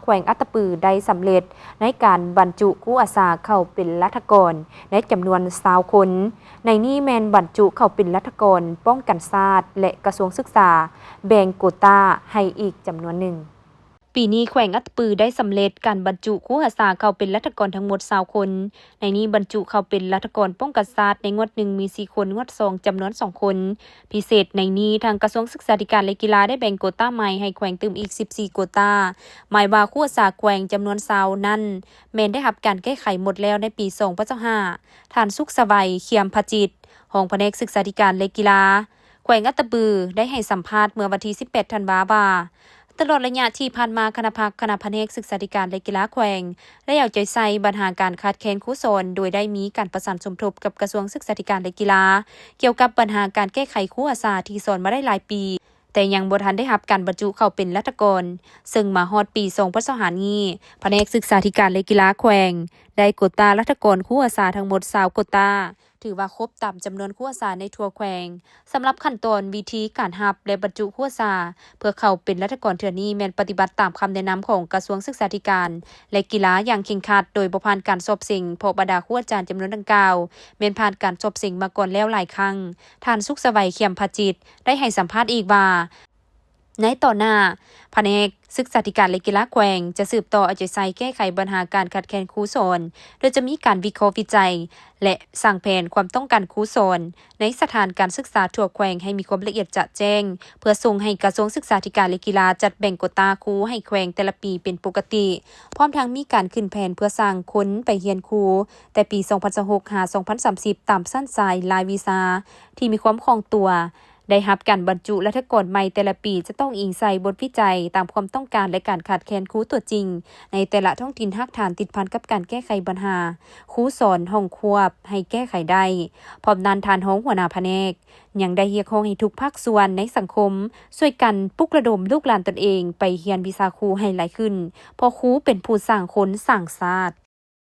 ແຂວງອັດຕະປືໄດ້ສຳເລັດໃນການບັນຈຸຄູອາສາເຂົ້າເປັນລັດຖະກອນໄດ້ຈຳນວນຊາວຄົນ. ໃນນີ້ແມ່ນບັນຈຸເຂົ້າເປັນລັດຖະກອນປ້ອງກັນຊາດ ແລະ ກະຊວງສຶກສາແບ່ງໂກຕາໃຫ້ອີກຈຳນວນໜຶ່ງ. ປີນີ້ແຂວງອັດຕະປືໄດ້ສຳເລັດການບັນຈຸຄູອາສາເຂົ້າເປັນລັດຖະກອນທັງໝົດຊາວຄົນ. ໃນນີ້ບັນຈຸເຂົ້າເປັນລັດຖະກອນປ້ອງກັນຊາດໃນງວດໜຶ່ງມີສີ່ຄົນ, ງວດສອງຈຳນວນສອງຄົນ. ພິເສດໃນນີ້ ທາງກະຊວງສຶກສາທິການ ແລະ ກິລາໄດ້ແບ່ງໂກຕາໃໝ່ໃຫ້ແຂວງຕື່ມອີກສິບສີ່ໂກຕາ. ໝາຍວ່າຄູອາສາແຂວງຈຳນວນຊາວນັ້ນ ແມ່ນໄດ້ຮັບການແກ້ໄຂໝົດແລ້ວໃນປີສອງພັນຊາວຫ້າ. ທ່ານ ສຸກສະໄຫວ ເຂື່ອມພະຈິດ ຮອງພະແນກສຶກສາທິການ ແລະ ກິລາ ແຂວງອັດຕະປື ໄດ້ໃຫ້ສຳພາດເມື່ອວັນທີສິບແປດທັນວາວ່າ ຕະຫຼອດໄລຍະທີ່ຜ່ານມາ ຄະນະພັກ, ຄະນະພະແນກສຶກສາທິການ ແລະ ກິລາແຂວງ ໄດ້ເອົາໃຈໃສ່ບັນຫາການຂາດແຄນຄູສອນ, ໂດຍໄດ້ມີການປະສານສົມທົບກັບກະຊວງສຶກສາທິການ ແລະ ກິລາ ກ່ຽວກັບບັນຫາການແກ້ໄຂຄູອາສາທີ່ສອນມາໄດ້ຫຼາຍປີ, ແຕ່ຍັງບໍ່ທັນໄດ້ຮັບການບັນຈຸເຂົ້າເປັນລັດຖະກອນ, ເຊິ່ງມາຮອດປີສອງພັນຊາວຫ້ານີ້ ພະແນກສຶກສາທິການ ແລະ ກິລາແຂວງ ໄດ້ໂກຕາລັດຖະກອນຄູອາສາທັງໝົດຊາວໂກຕາ. ຖືວ່າຄົບຕາມຈຳນວນຄູອາສາໃນທົ່ວແຂວງ. ສຳລັບຂັ້ນຕອນວິທີການຮັບ ແລະ ບັນຈຸຄູອາສາ ເພື່ອເຂົ້າເປັນລັດຖະກອນເທື່ອນີ້ ແມ່ນປະຕິບັດຕາມຄຳແນະນຳຂອງກະຊວງສຶກສາທິການ ແລະ ກິລາຢ່າງເຄັ່ງຄັດ, ໂດຍບໍ່ຜ່ານການສອບເສັງ, ເພາະບັນດາຄູອາຈານຈຳນວນດັ່ງກ່າວ ແມ່ນຜ່ານການສອບເສັງມາກ່ອນແລ້ວຫຼາຍຄັ້ງ. ທ່ານ ສຸກສະໄຫວ ເຂື່ອມພະຈິດ ໄດ້ໃຫ້ສຳພາດອີກວ່າ ໃນຕໍ່ໜ້າ ພະແນກສຶກສາທິການ ແລະ ກິລາແຂວງ ຈະສືບຕໍ່ເອົາໃຈໃສ່ແກ້ໄຂບັນຫາການຂາດແຄນຄູສອນ, ໂດຍຈະມີການວິເຄາະວິໄຈ ແລະ ສ້າງແຜນຄວາມຕ້ອງການຄູສອນໃນສະຖານການສຶກສາທົ່ວແຂວງໃຫ້ມີຄວາມລະອຽດຈະແຈ້ງ, ເພື່ອສົ່ງໃຫ້ກະຊວງສຶກສາທິການ ແລະ ກິລາຈັດແບ່ງໂກຕາຄູໃຫ້ແຂວງແຕ່ລະປີເປັນປົກກະຕິ, ພ້ອມທັງມີການຂຶ້ນແຜນເພື່ອສ້າງຄົນໄປຮຽນຄູແຕ່ປີສອງພັນຊາວຫົກ ຫາ ສອງພັນສາມສິບ ຕາມຊັ້ນສາຍລາຍວິຊາທີ່ມີຄວາມຄ່ອງຕົວ. ໄດ້ຮັບການບັນຈຸລັດຖະກອນໃໝ່ແຕ່ລະປີຈະຕ້ອງອີງໃສ່ບົດວິໄຈຕາມຄວາມຕ້ອງການ ແລະ ການຂາດແຄນຄູຕົວຈິງໃນແຕ່ລະທ້ອງຖິ່ນຮາກຖານ ຕິດພັນກັບການແກ້ໄຂບັນຫາຄູສອນຫ້ອງຄວບໃຫ້ແກ້ໄຂໄດ້. ພ້ອມນັ້ນ, ທ່ານຮອງຫົວໜ້າພະແນກຍັງໄດ້ຮຽກຮ້ອງໃຫ້ທຸກພາກສ່ວນໃນສັງຄົມຊ່ວຍກັນປຸກລະດົມລູກຫຼານຕົນເອງໄປຮຽນວິຊາຄູໃຫ້ຫຼາຍຂຶ້ນ, ເພາະຄູເປັນຜູ້ສ້າງຄົນສ້າງຊາດ.